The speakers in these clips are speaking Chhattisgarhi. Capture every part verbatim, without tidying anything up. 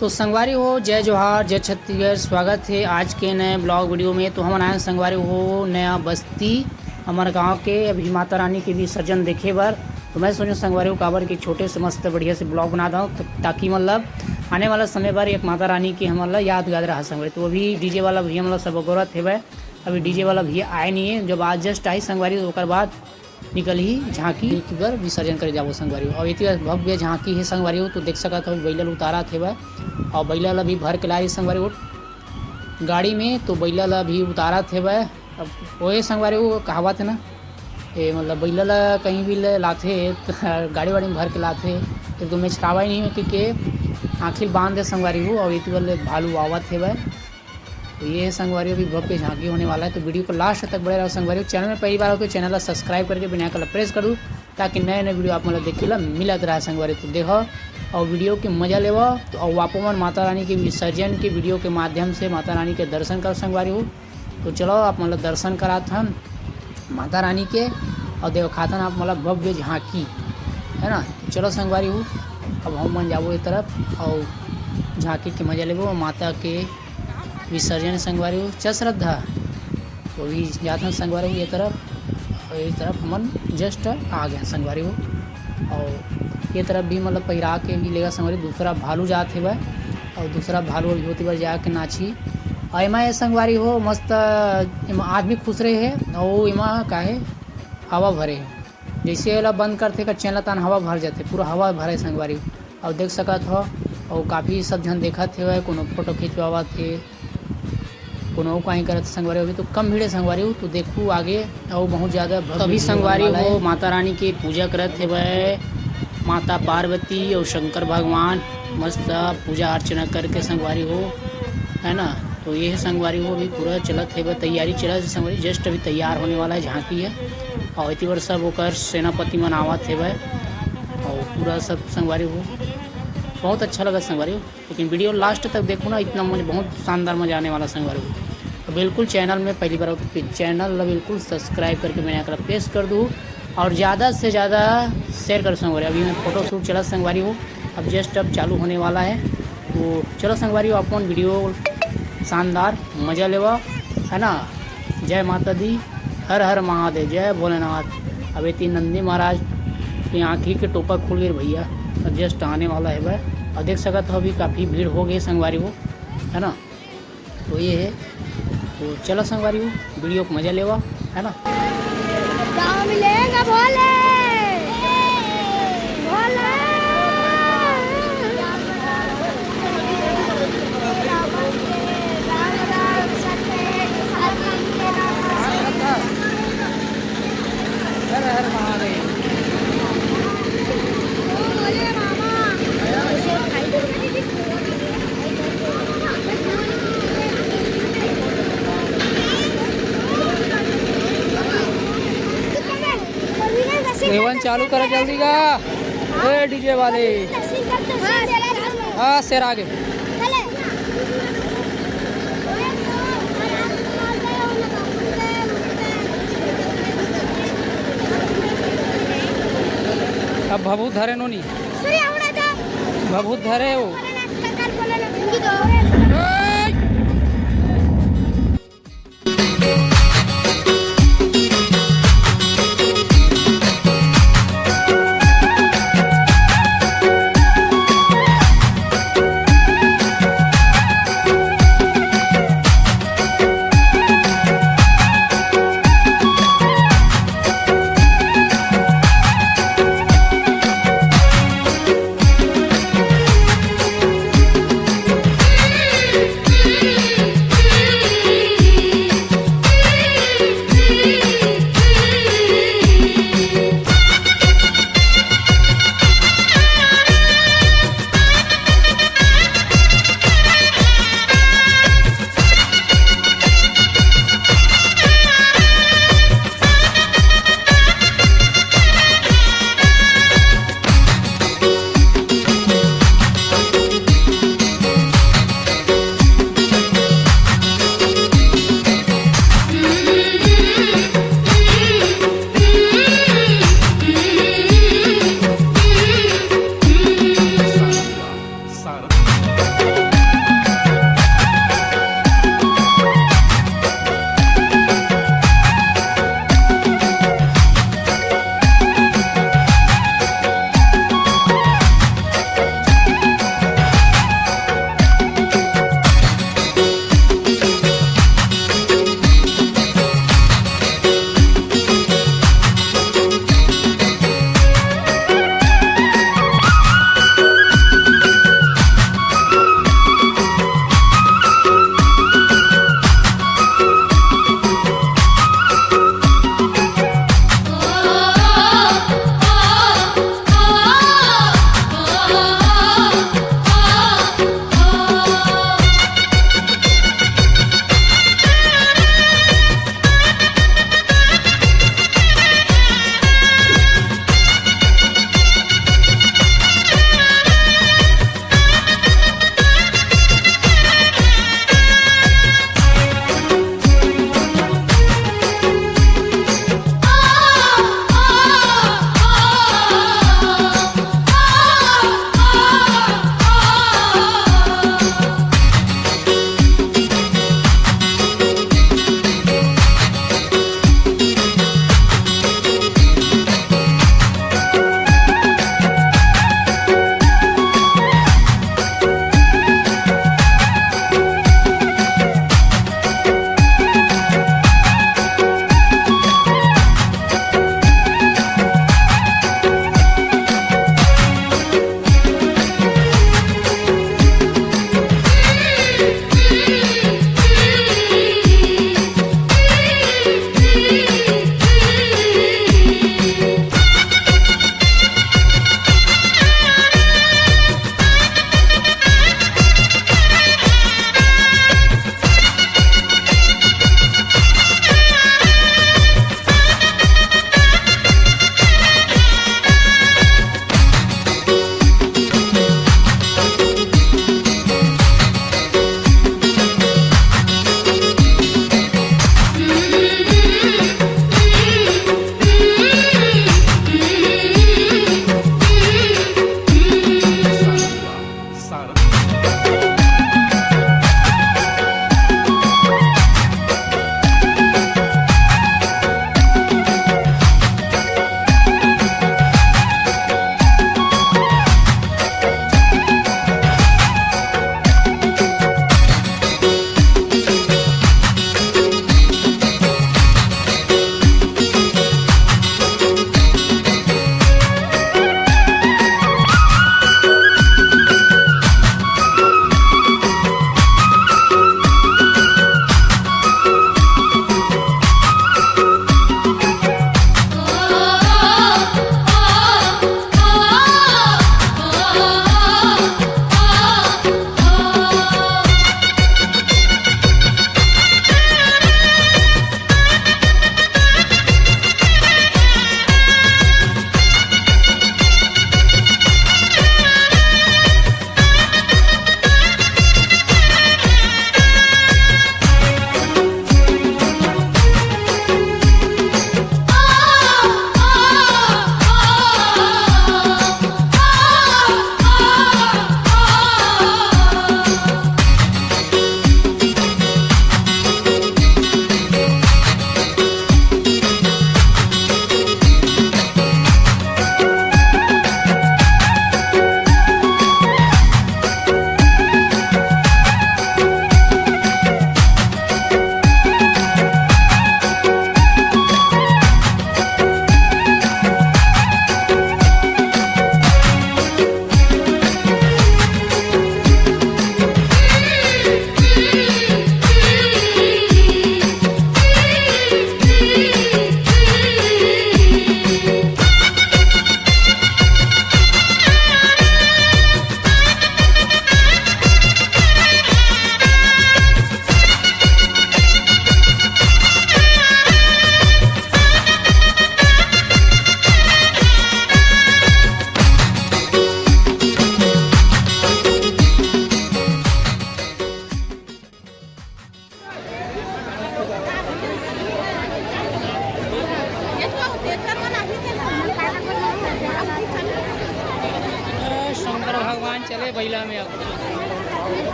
तो संगवारी हो, जय जोहार, जय छत्तीसगढ़। स्वागत हे आज के नए ब्लॉग वीडियो में। तो हमन आए संगवारी हो नया बस्ती, हमर गांव के अभी माता रानी के विसर्जन देखे बर। तो मैं सोचें संगवारी हो, काबर कि छोटे से मस्त बढ़िया से ब्लॉग बना दो, त-, ताकि मतलब आने वाला समय बर एक माता रानी के हमन ला यादगार रहा संगवारी। तो अभी डीजे वाला भैया मतलब सब अगोरत हेवय, अभी डीजे वाला भैया आए नहीं है। जब आज जस्ट आई संगवारी, तो ओकर बाद निकलही झांकी, एती बर विसर्जन करे जाबो संगवारी हो। अउ एती बर भव्य झांकी हे संगवारी हो, तो देख सकत हो बइला ल उतारत हेवय, अउ बइला ल भी भर के लाए संगवारी हो गाड़ी में, तो बइला ल भी उतारत हेवय। अब ओए संगवारी हो, कहावत हे ना, ए मतलब बइला ल कहीं भी ले लाथे त गाड़ी वाड़ी में भर के लाथे, तो एकदम मेचरावा ही नहीं हो कि के आँखी ल बांध दे संगवारी हो। अउ एती बर ले भालू आवत हेवय। तो ये है संगवारी, अभी भव्य झांकी होने वाला है, तो वीडियो को लास्ट तक बने रहो संगवारी। चैनल में पहली बार हो तो चैनल ला सब्सक्राइब करके बेल आइकन ला प्रेस कर दो, ताकि नए नए वीडियो आप मन ला देखे ला मिलत रहे संगवारी। तो देखो और वीडियो के मजा लेवो। तो अउ आप मन माता रानी के विसर्जन के वीडियो के माध्यम से माता रानी के दर्शन करो संगवारी हो। तो चलो आप मन ला दर्शन करात हन माता रानी के, अउ देखात हन आप मन ला भव्य झांकी, है ना। तो चलो संगवारी हो, अब हम मन जाबो ये तरफ अउ झांकी के मजा लेबो माता के विसर्जन संगवारी हो। चल श्रद्धा, तो भी जात हन संगवारी हो ये तरफ, अउ ये तरफ हमन जस्ट आ गए संगवारी हो। अउ ये तरफ भी मतलब पहिरा के भी लेगा संगवारी, दूसरा भालू जात हेवय, अउ दूसरा भालू अभी होती बर जाके नाची। अउ एमा ये संगवारी हो मस्त, एमा आदमी खुश रहे हे, अउ एमा का हे, हवा भरे हे। जैसे एला बंद करथे का चैन ला, तान हवा भर जाथे, पूरा हवा भरे संगवारी। अउ देख सकत हो, अउ काफी सब झन देखत हेवय, कोनो फोटो खिंचवावत हे, कोनो काहीं करत संगवारी। अभी तो कम भीड़ है संगवारी, तो देखू आगे अउ बहुत ज्यादा भव्य अभी भीड़ होने संगवारी वाला हो है। माता रानी के पूजा करत हेवय, माता पार्वती अउ शंकर भगवान मस्त पूजा अर्चना करके संगवारी हो, है ना। तो ये संगवारी हो अभी पूरा चलत हेवय, तैयारी चलत हे संगवारी, जस्ट अभी तैयार होने वाला है, झांकी है। अउ एती बर सब ओकर सेनापति मन आवत हेवय, अउ पूरा सब संगवारी हो बहुत अच्छा लगा संगवारी हो। लेकिन वीडियो लास्ट तक देखो ना, इतना मुझे बहुत शानदार मजा आने वाला संगवारी हो। तो बिल्कुल चैनल में पहली बार हो तो चैनल ला बिल्कुल सब्सक्राइब करके बेल आइकन ला प्रेस कर दो और ज़्यादा से ज़्यादा शेयर कर संगवारी। अभी मैं फोटो शूट चला संगवारी हो, अब जस्ट अब चालू होने वाला है। तो चलो संगवारी हो, अपन वीडियो शानदार मजा लेवा, है ना। जय माता दी, हर हर महादेव, जय भोलेनाथ। अब एती नंदी महाराज के आँखी के टोपा खुल गए भैया, अब जस्ट आने वाला है भाई। और देख सकत हो अभी काफ़ी भीड़ हो गई संगवारी हो, है ना। तो ये है, तो चलो संगवारी हो, वीडियो को मजा लेवा, है ना। गाँव मिलेगा भोले, भोले। हर हर महादेव। सेवन चालू करा जल्दी का। ए डीजे वाले। हाँ, शेर आगे। अब भभूत धरे नोनी। भभूत धरे हो।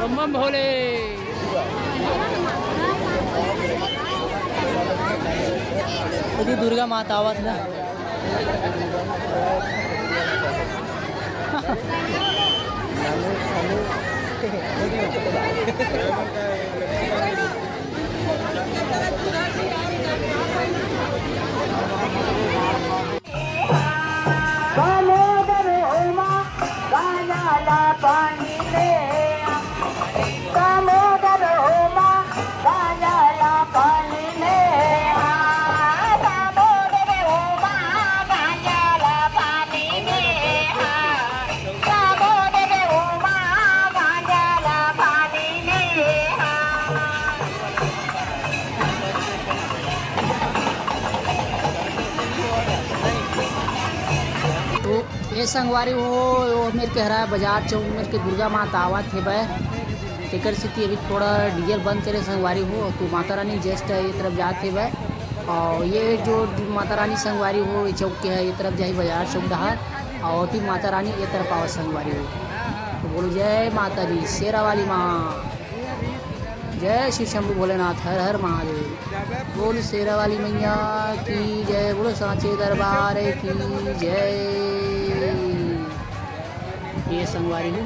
बम बम भोले। अभी दुर्गा माता आवत ना। तो ये संगवारी हो, वो मेर के हरा बाजार चौक मेर के दुर्गा माता आवत हे बै, तेकर सेती अभी थोड़ा डीजल बंद करे संगवारी हो। तो माता रानी just ये तरफ जात हे बै, और ये जो माता रानी संगवारी हो, ये चौक के है, ये तरफ जाही बाजार चौक डहार, और फिर माता रानी ये तरफ आवत संगवारी हो। तो बोलो जय माता दी शेरा वाली माँ। जय श्री शंभू भोलेनाथ, हर हर महादेव। बोल शेरा वाली मैया की जय, बोलो सांचे दरबार की जय। ये संगवारी हो,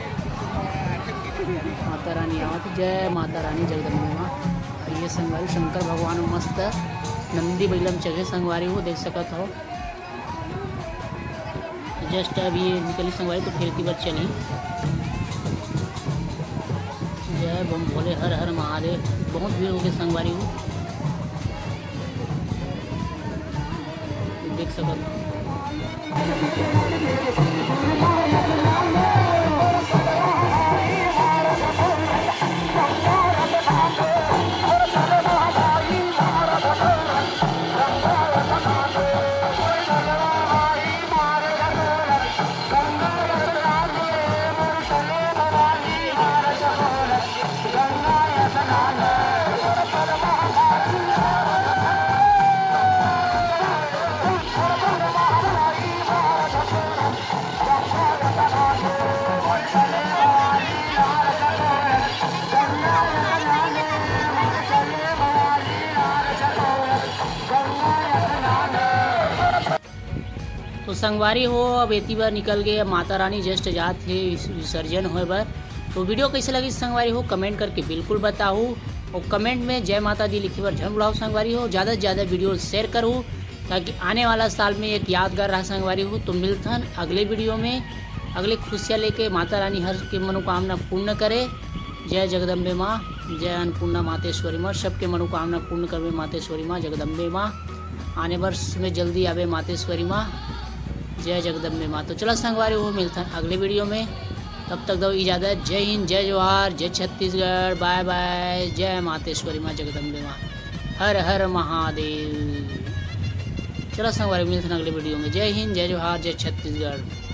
माता रानी आवत, जय माता रानी जगदम्बे माँ। और ये संगवारी शंकर भगवान मस्त नंदी बैलम चघे संगवारी हो, देख सकत हो। Just अभी निकली संगवारी तो फिर की बार चली। जय बम भोले, हर हर महादेव। बहुत भीड़ हो गई संगवारी हो, देख सकत। तो संगवारी हो, अब एती बर निकल गए, अब माता रानी just जात हे विस-, विसर्जन होए बर। तो video कैसे लगी संगवारी हो, comment करके बिल्कुल बताओ, और comment में जय माता दी लिखे बर झन भुलाओ संगवारी हो। ज़्यादा से ज़्यादा video share करो, ताकि आने वाला साल में एक यादगार रहा संगवारी हो। तो मिलथन अगले video में, अगले खुशियाँ लेके। माता रानी हर के मनोकामना पूर्ण करे। जय जगदम्बे माँ, जय अन्नपूर्णा मातेश्वरी माँ, सबके मनोकामना पूर्ण करवे मातेश्वरी माँ, जगदम्बे माँ। आने वर्ष में जल्दी आवे मातेश्वरी माँ। जय जगदम्बे माँ। तो चला संगवारी हो, मिलथन अगले video में, तब तक दो इजाज़त। जय हिंद, जय जोहार, जय छत्तीसगढ़, bye bye, जय मातेश्वरी माँ, जगदम्बे माँ, हर हर महादेव। चला संगवारी, मिलथन अगले video में। जय हिंद, जय जोहार, जय छत्तीसगढ़।